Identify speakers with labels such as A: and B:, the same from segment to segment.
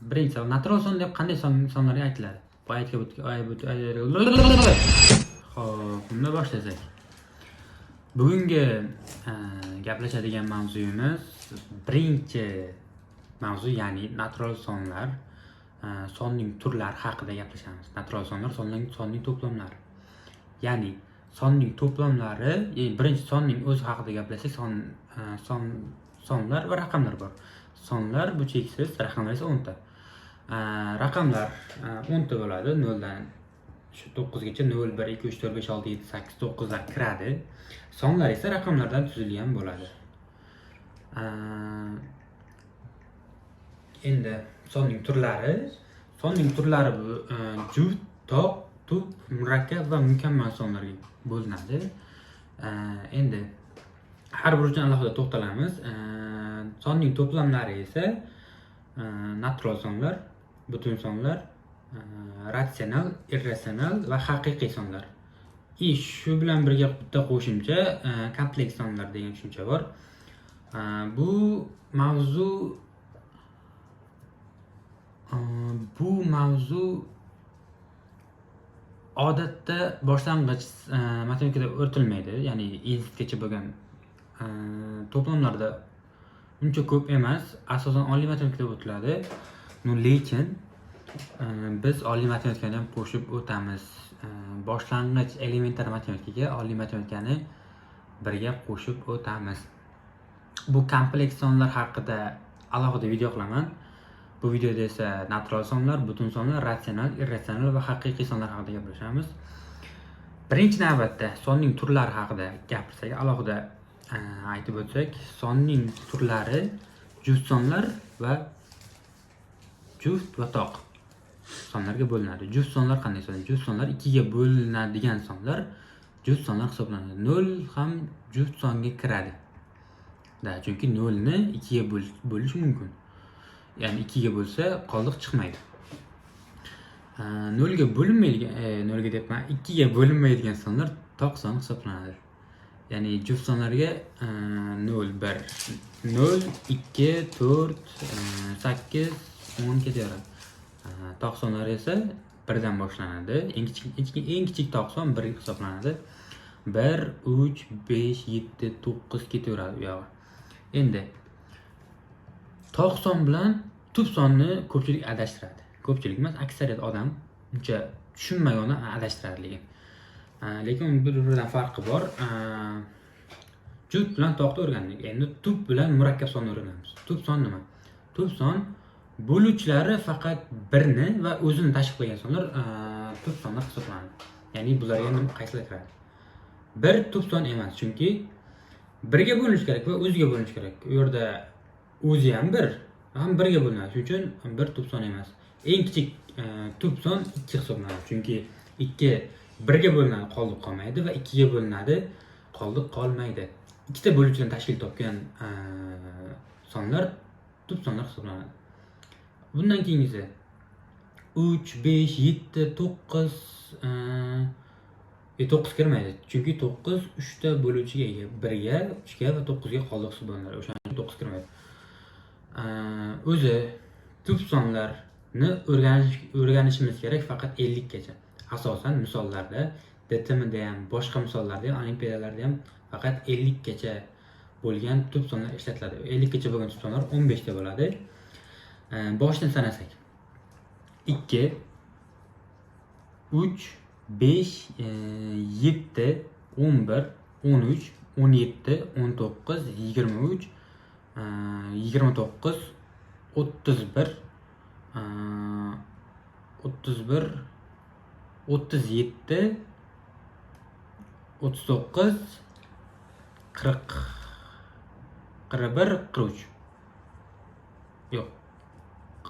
A: Birinchi savol: natural son deb qanday sonlarga aytiladi? Bu aytga. Xo'p, unda boshlasak. Bugungi gaplashadigan mavzuyimiz birinchi mavzu, ya'ni natural sonlar, sonning turlari haqida gaplashamiz. Natural sonlar sonning to'plamlari. Ya'ni sonning to'plamlari, ya'ni birinchi sonning o'zi haqida gaplashsak, sonlar va raqamlar bor. Sonlar bu cheksiz, raqamlar esa 10 ta. Raqamlar 10 ta bo'ladi, 0 dan shu 9 gacha: 0, 1, 2, 3, 4, 5, 6, 7, 8, 9 lar kiradi. Sonlar esa raqamlardan tuzilgan bo'ladi. Endi sonning turlari. Sonning turlari bu juft, toq, tub, murakkab va mukammal sonlarga bo'linadi. Endi har biri uchun alohida to'xtalamiz. Sonning to'plamlari esa natural sonlar, butun sonlar, ratsional, irratsional va haqiqiy sonlar. И shu bilan birga bitta qo'shimcha, kompleks sonlar degan tushuncha bor. Bu mavzu odatda boshlang'ich matematikada o'rtilmaydi, ya'ni institutgacha bo'lgan to'plamlarda uncha ko'p emas, asosan oliy matematikada o'tiladi. Но lekin biz oliy matematikani ham qo'shib o'tamiz. Boshlang'ich elementar matematikaga oliy matematikani birga qo'shib o'tamiz. Bu kompleks sonlar haqida alohida video qilaman. Bu videoda esa natural sonlar, butun sonlar, ratsional, irratsional va haqiqiy sonlar haqida gaplashamiz. Birinchi navbatda sonning turlari haqida gapirsak, alohida aytib o'tsak, sonning turlari juft sonlar va juft va toq sonlarga bo'linadi. Juft sonlar qanday sonlar? Juft sonlar ikkiga bo'linadigan sonlar juft sonlar hisoblanadi. 0 ham juft songa kiradi. Да, chunki 0 ni ikkiga bo'lish mumkin. Ya'ni ikkiga bo'lsa, qoldiq chiqmaydi. 0 ga bo'linmaydigan, 0 ga deyapman, ikkiga bo'linmaydigan sonlar toq son hisoblanadi. Ya'ni juft sonlarga 0, 1, 0, 2, 4, 8, 10 ketaveradi. Toq sonlar esa 1 dan boshlanadi. Eng kichik toq son 1 hisoblanadi. 1, 3, 5, 7, 9 ketaveradi u yog'i. Endi toq son bilan tub sonni ko'pchilik adashtiradi. Ko'pchilik emas, aksariyat odam, uncha tushunmagan odam adashtiradi lekin. Lekin bir-biridan farqi bor. Juft bilan toqni o'rgandik. Endi tub bilan murakkab sonni o'rganamiz. Tub son nima? Tub son bo'luvchilari faqat birni va o'zini tashkil qilgan sonlar tub sonlar hisoblanadi. Ya'ni bularga nima, qaysilar kiradi? 1 tub son emas, chunki 1 ga bo'linishi kerak va o'ziga bo'linishi kerak. U yerda o'zi ham 1, ham 1 ga bo'linadi. Shuning uchun 1 tub son emas. Eng kichik tub son 2 hisoblanadi. Chunki 2 1 ga bo'linadi, qoldiq qolmaydi va 2 ga bo'linadi, qoldiq qolmaydi. Ikkita bo'luvchidan tashkil topgan sonlar tub sonlar hisoblanadi. Bundan keyingisi 3, 5, 7, 9, 9 kirmaydi. Chunki 9 3 ta bo'luvchiga ega. 1 ga, 3 ga va 9 ga qoldiqsiz bo'linadi. O'shaning uchun 9 kirmaydi. O'zi tub sonlarni o'rganishimiz kerak faqat 50 gacha. Asosan misollarda, DTMda ham, boshqa misollarda ham, olimpiadalarda ham faqat 50 gacha bo'lgan tub sonlar ishlatiladi. 50 gacha bo'lgan tub sonlar 15 ta bo'ladi. Boshidan sanasak: 2, 3, 5, 7, 11, 13, 17, 19, 23, 29, 31, 31, 37, 39, 40, 41, 43. Yo'q,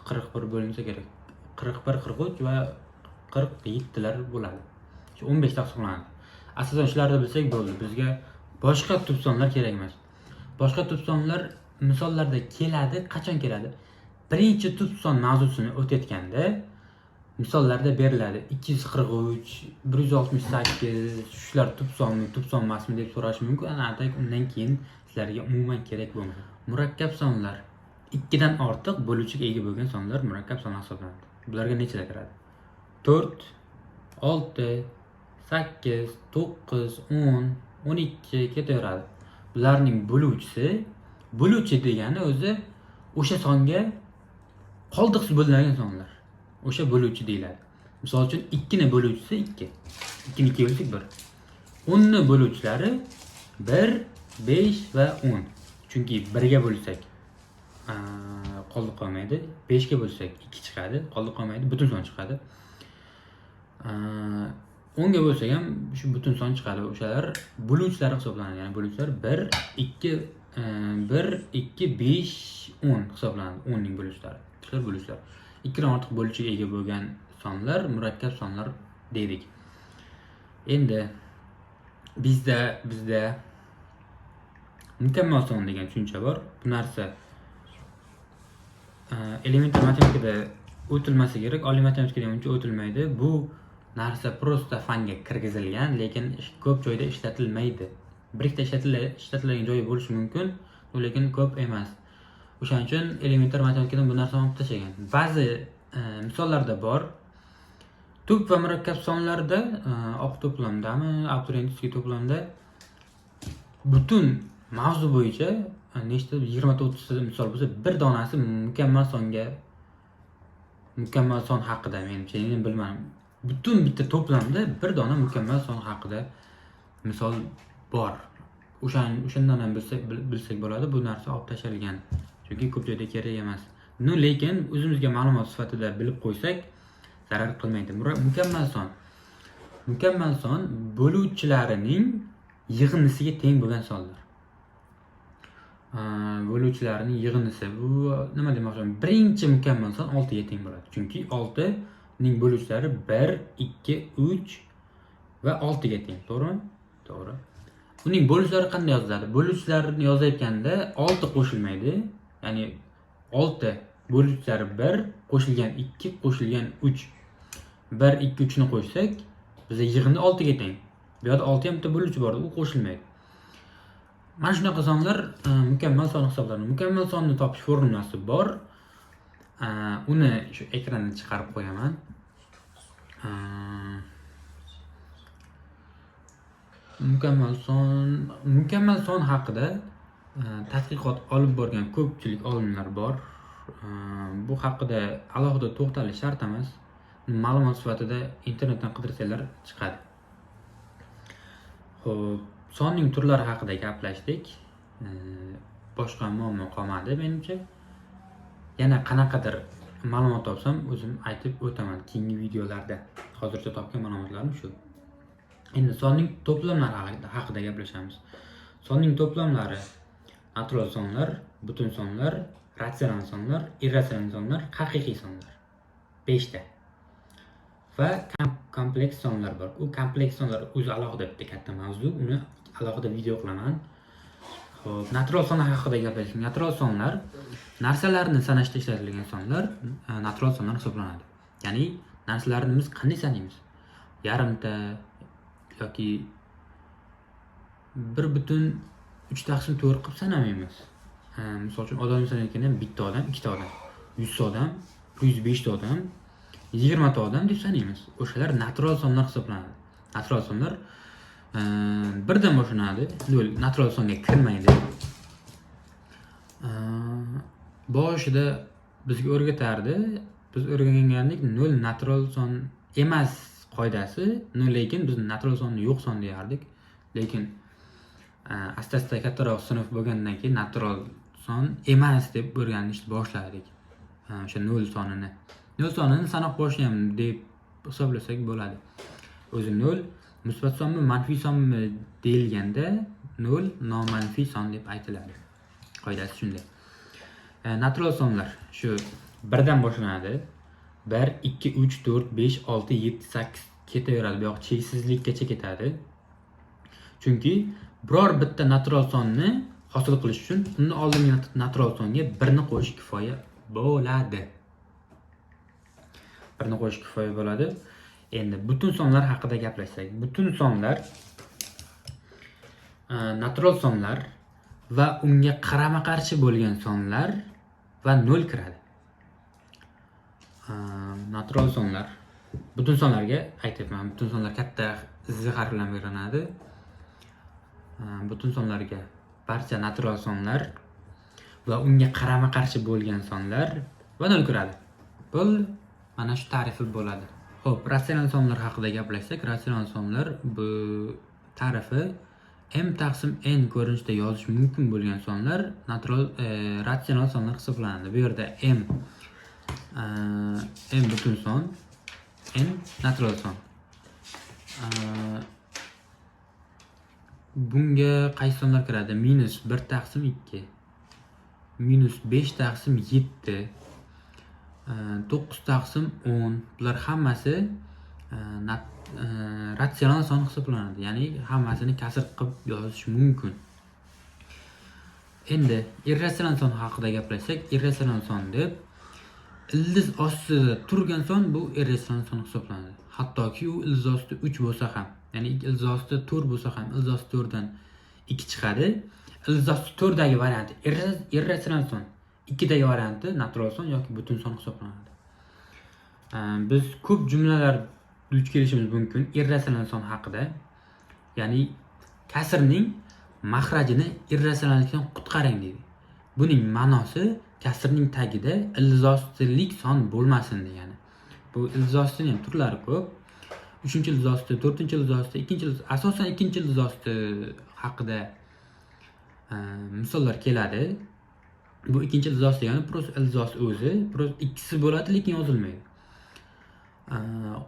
A: 41 bo'linsa kerak. 41, 43 va 47 lar bo'ladi. Shu 15 ta hisoblanadi. Asosan shularni bilsak bo'ldi. Bizga boshqa tub sonlar kerak emas. Boshqa tub sonlar misollarda keladi. Qachon keladi? Birinchi tub son mavzusini o'tayotganda misollarda beriladi. 243, 168, shular tub sonmi, tub son emasmi deb so'rashi mumkin. Ana, так, undan keyin sizlarga umuman kerak bo'lmaydi. Murakkab sonlar. Ikkidan ortiq bo'luvchiga ega bo'lgan sonlar murakkab sonlar hisoblanadi. Bularga nechta kiradi? 4, 6, 8, 9, 10, 12 ketaveradi. Bularning bo'luvchisi, bo'luvchi degani o'zi o'sha songa qoldiqsiz bo'linadigan sonlar. O'sha bo'luvchi deyiladi. Misol uchun 2 ni bo'luvchisi 2. 2 ni 2 bo'lsak 1. 10 ni bo'luvchilari 1, 5 va 10. Chunki 1 ga bo'lsak qoldiq qolmaydi. 5 ga bo'lsak 2 chiqadi, qoldiq qolmaydi, butun son chiqadi. 10 ga bo'lsak ham shu butun son chiqadi. O'shalar bo'luvchilar hisoblanadi. Ya'ni bo'luvchilar 1, 2, 1, 2, 5, 10 hisoblanadi. 10 ning bo'luvchilari. Shular bo'luvchilar. 2 dan ortiq bo'luvchiga ega bo'lgan sonlar murakkab sonlar dedik. Endi bizda mukammal son degan tushuncha bor. Bu narsa elementar matematikada o'tilmasa kerak, oliy matematikada ham uncha o'tilmaydi. Bu narsa просто fanga kirgizilgan, lekin ko'p joyda ishlatilmaydi. Bir ikkita ishlatiladigan joyi bo'lishi mumkin, lekin ko'p emas. O'shaning uchun elementar matematikadan bu narsani olib tashlagan. Ba'zi misollarda bor. Tub va murakkab sonlarda, oq to'plamdami, абитуриентский to'plamda butun mavzu bo'yicha nechta, 20 ta, 30 ta misol bo'lsa, bir donasi mukammal songa, mukammal son haqida, menimcha, endi bilmadim. Butun bitta to'plamda bir dona mukammal son haqida misol bor. O'shandan ham bilsak bo'ladi, bu narsa olib tashlangan. Chunki ko'p joyda kerak emas. Ну, lekin o'zimizga ma'lumot sifatida bilib qo'ysak zarar qilmaydi. Mukammal son. Mukammal son bo'luvchilarining yig'indisiga teng bo'lgan sonlar. Bo'luvchilarining yig'indisi. Bu nima demoqchiman? Birinchi mukammal son 6 ga teng bo'ladi. Chunki 6 ning bo'luvchilari 1, 2, 3 va 6 ga teng, to'g'rimi? To'g'ri. Uning bo'luvchilari qanday yoziladi? Bo'luvchilarni yozayotganda 6 qo'shilmaydi. Ya'ni 6 bo'luvchilari 1 qo'shilgan 2 qo'shilgan 3. 1, 2, 3 ni qo'shsak, bizda yig'indi 6 ga teng. Bu yerda 6 ham bitta bo'luvchi bor, u qo'shilmaydi. Mana shunaqa sonlar mukammal son hisoblanadi. Mukammal sonni topish formulasi bor. Uni shu ekranda chiqarib qo'yaman. Mukammal son haqida tadqiqot olib borgan ko'pchilik olimlar bor. Bu haqida alohida to'xtalish shart emas. Ma'lumot sifatida internetdan qidirsanglar chiqadi. Xo'p, sonning turlari haqida gaplashdik. Boshqa muammo qolmadi menimcha. Yana qanaqadir ma'lumot topsam, o'zim aytib o'taman keyingi videolarda. Hozircha topgan ma'lumotlarim shu. Endi sonning to'plamlari haqida gaplashamiz. Sonning to'plamlari: natural sonlar, butun sonlar, ratsional sonlar, irratsional sonlar, haqiqiy sonlar. 5 ta. Va kompleks sonlar bor. U kompleks sonlar o'zi alohida bitta katta mavzu, uni alohida video qilaman. Xo'p, natural sonlar haqida gaplashsak, natural sonlar narsalarni sanashda ishlatilgan sonlar natural sonlar hisoblanadi. Ya'ni narsalarni biz qanday sanaymiz? Yarimta yoki 1,3 taqsim 4 qilib sanamaymiz. Misol uchun odamni sanayotganda ham bitta odam, ikkita odam, 100 ta odam, 105 ta odam, 20 ta odam deb sanaymiz. O'shalar natural sonlar hisoblanadi. Natural sonlar birdan boshlanadi. Nol natural songa kirmaydi. Boshida bizga o'rgatardi. Biz o'rgangandik, nol natural son emas qoidasi, no lekin biz natural sonni yo'q son deyardik. Lekin asta-asta kattaroq sinf bo'lgandan keyin natural son emas deb o'rganishni boshladik. O'sha nol sonini. Nol sonini sanoq boshi ham deb hisoblasak bo'ladi. O'zi nol musbat sonmi, manfiy sonmi deyilganda, nol nomanfiy son deb aytiladi. Qoidasi shunday. Natural sonlar shu birdan boshlanadi. 1, 2, 3, 4, 5, 6, 7, 8 ketaveradi. Bu yoq cheksizlikkacha ketadi. Chunki biror bitta natural sonni hosil qilish uchun undan oldingi natural songa birni qo'yish kifoya bo'ladi. Birni qo'yish kifoya bo'ladi. Endi butun sonlar haqida gaplashsak, butun sonlar natural sonlar va unga qarama-qarshi bo'lgan sonlar va va 0 kiradi. Natural sonlar butun sonlarga aytyapman. Butun sonlar katta Z harfi bilan belgilanadi. Butun sonlarga barcha natural sonlar va unga qarama-qarshi bo'lgan sonlar va 0 kiradi. Bo'ldi. Mana shu ta'rifi bo'ladi. Xo'p, ratsional sonlar haqida gaplashsak, ratsional sonlar bu ta'rifi m taqsim n ko'rinishida yozish mumkin bo'lgan sonlar natural ratsional sonlar hisoblanadi. Bu yerda m butun son, n natural son. Bunga qaysi sonlar kiradi? Minus 1 taqsim 2, minus 5 taqsim 7, 9 taqsim 10. Bular hammasi ratsional son hisoblanadi. Ya'ni hammasini kasr qilib yozish mumkin. Endi irratsional son haqida gaplashsak, irratsional son deb ildiz ostida turgan son bu irratsional son hisoblanadi. Hattoki u ildiz ostida 3 bo'lsa ham, ya'ni ildiz ostida 4 bo'lsa ham, ildiz ostida 4 dan 2 chiqadi. Ildiz ostida 4 dagi varianti irratsional son, 2 dagi varianti natural son yoki butun son hisoblanadi. Biz ko'p jumlalar duch kelishimiz mumkin irratsional son haqida. Ya'ni kasrning maxrajini irratsionallikdan qutqaring deydi. Buning ma'nosi kasrning tagida ildiz ostilik son bo'lmasin degani. Bu ildiz ostining ham turlari ko'p. 3 ildiz osti, 4 ildiz osti, 2 ildiz, asosan 2 ildiz osti haqida misollar keladi. Bu 2 ildiz osti degani просто ildiz osti o'zi, просто ikkisi bo'ladi, lekin yozilmaydi.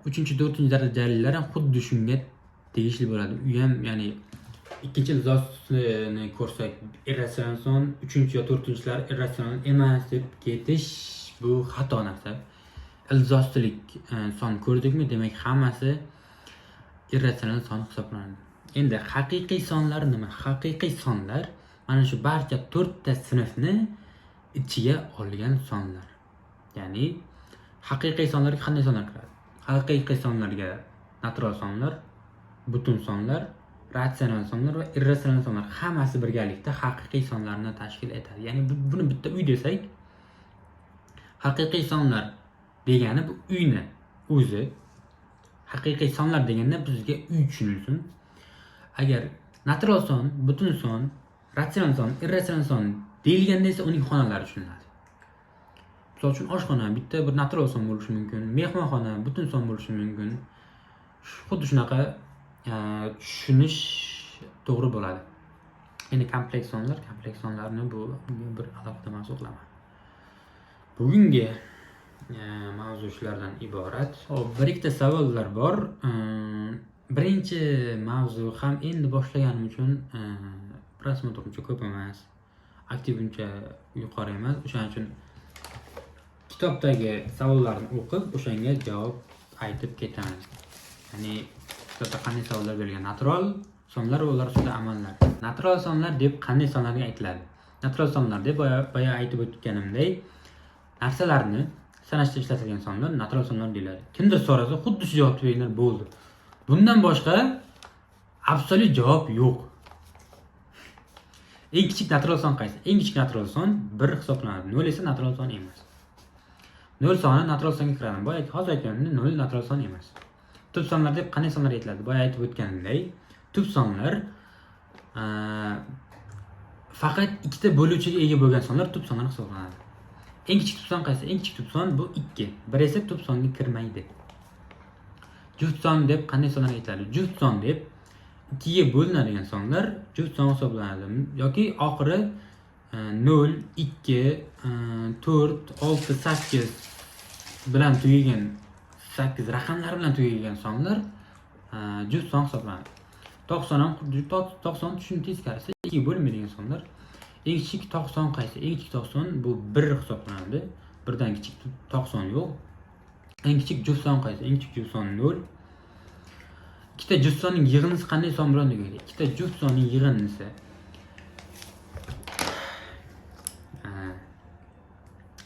A: 3, 4 darajalilar ham xuddi shunga tegishli bo'ladi. U ham, ya'ni 2 ildiz ostini ko'rsak irratsional son, 3 yo 4-chilar irratsional emas deb ketish bu xato narsa. Ildiz ostilik son ko'rdikmi, demak hammasi irratsional son hisoblanadi. Endi haqiqiy sonlar nima? Haqiqiy sonlar mana shu barcha 4 ta sinfni ichiga olgan sonlar. Ya'ni haqiqiy sonlarga qanday sonlar kiradi? Haqiqiy sonlarga natural sonlar, butun sonlar, ratsional sonlar va irratsional sonlar hammasi birgalikda haqiqiy sonlarni tashkil etadi. Ya'ni buni bitta uy desak, haqiqiy sonlar degani bu uyni o'zi. Haqiqiy sonlar deganda bizga uy tushunilsin. Agar natural son, butun son, ratsional son, irratsional son deyilganda esa uning xonalari tushuniladi. Misol uchun oshxona bitta bir natural son bo'lishi mumkin, mehmonxona butun son bo'lishi mumkin. Xuddi shunaqa tushunish to'g'ri bo'ladi. Endi kompleks sonlar, kompleks sonlarni bu bir alohida mavzu qilaman. Bugungi mavzu shulardan iborat. Xo'p, bir ikkita savollar bor. Birinchi mavzu ham endi boshlaganim uchun просмотр uncha ko'p emas, aktiv uncha yuqori emas. O'shaning uchun kitobdagi savollarni o'qib, o'shanga javob aytib ketaman. Ya'ni kitobda qanday savollar berilgan? Natural sonlar va ular ustida amallar. Natural sonlar deb qanday sonlarga aytiladi? Natural sonlar deb boya aytib o'tganimdek, narsalarni sanashda ishlatilgan sonlar natural sonlar deyiladi. Kimdir so'rasa, xuddi shu javobni beringlar, bo'ldi. Bundan boshqa absolyut javob yo'q. Eng kichik natural son qaysi? Eng kichik natural son 1 hisoblanadi. 0 esa natural son emas. 0 soni natural songa kiradi. Boya hozir aytganimdek, 0 natural son emas. Tub sonlar deb qanday sonlar aytiladi? Boya aytib o'tganimdek, tub sonlar faqat ikkita bo'luvchiga ega bo'lgan sonlar tub sonlar hisoblanadi. Eng kichik tub son qaysi? Eng kichik tub son bu 2. 1 esa tub songa kirmaydi. Juft son deb qanday sonlar aytiladi? Juft son deb 2ga bo'linadigan sonlar juft son hisoblanadi. Yoki oxiri 0, 2, 4, 6, 8 bilan tugagan, 8 raqamlar bilan tugagan sonlar juft son hisoblanadi. 90 ham xuddi 90 tushun teskarisi 2ga bo'linmaydigan sonlar. Eng kichik to'q son qaysi? Eng kichik to'q son bu 1 hisoblanadi. 1dan kichik to'q son yo'q. Eng kichik juft son qaysi? Eng kichik juft son 0. Ikkita juft sonning yig'indisi qanday son bilan tugaydi? Ikkita juft sonning yig'indisi.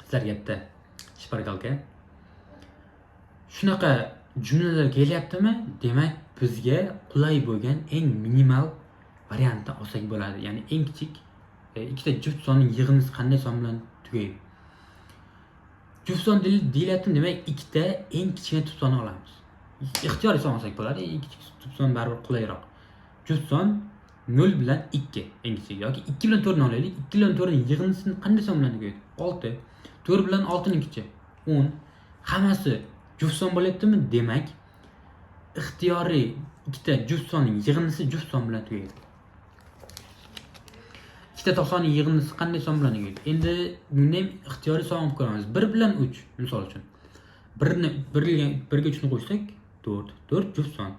A: Sizlarga bitta шпаргалка. Shunaqa jumlalar kelyaptimi? Demak, bizga qulay bo'lgan eng minimal variantni olsak bo'ladi. Ya'ni eng kichik ikkita juft sonning yig'indisi qanday son bilan tugaydi? Juft son deyilyapti, demak ikkita eng kichkina tub sonni olamiz. Ixtiyoriy son olsak bo'ladi, eng kichik tub son baribir qulayroq. Juft son 0 bilan 2 eng kichigi yoki 2 bilan 4 ni olaylik. 2 bilan 4 ning yig'indisi qanday son bilan tugaydi? 6. 4 bilan 6 nikichi 10. Hammasi juft son bo'lyaptimi? Demak, ixtiyoriy ikkita juft sonning yig'indisi juft son bilan tugaydi. Ikkita toq sonning yig'indisi qanday son bilan tugaydi? Endi bunda ham ixtiyoriy son olib ko'ramiz. 1 bilan 3 misol uchun. 1 ni 1 ga 3 ni qo'shsak 4. 4 juft son.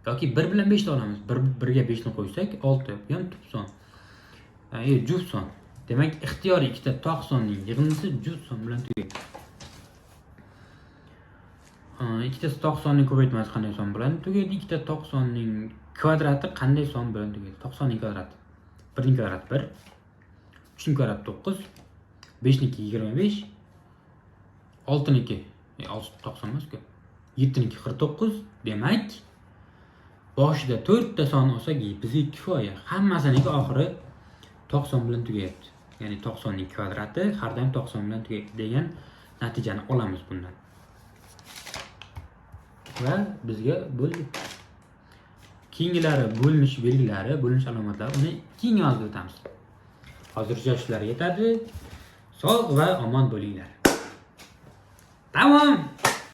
A: Yoki 1 bilan 5 ni olamiz. 1 1 ga 5 ni qo'ysak 6. Bu ham tub son. Juft son. Demak, ixtiyoriy ikkita toq sonning yig'indisi juft son bilan tugaydi. Ikkita toq sonning ko'paytmasi qanday son bilan tugaydi? Ikkita toq sonning kvadrati qanday son bilan tugaydi? Toq sonning kvadrati. 1 ning kvadrati 1, 3 ning kvadrati 9, 5 niki 25, 6 niki 6 to'qson emas-ku. 7 niki 49. Demak, boshida 4 ta son olsak bizga kifoya. Hammasiniki oxiri toq son bilan tugayapti. Ya'ni toq sonning kvadrati har doim toq son bilan tugaydi degan natijani olamiz bundan. Va bizga bo'ldi. Keyingilari bo'linish belgilari, bo'linish alomatlari, uni keyingi mavzuda o'tamiz. Hozircha shular yetadi. Sog' va omon bo'linglar. Tamom.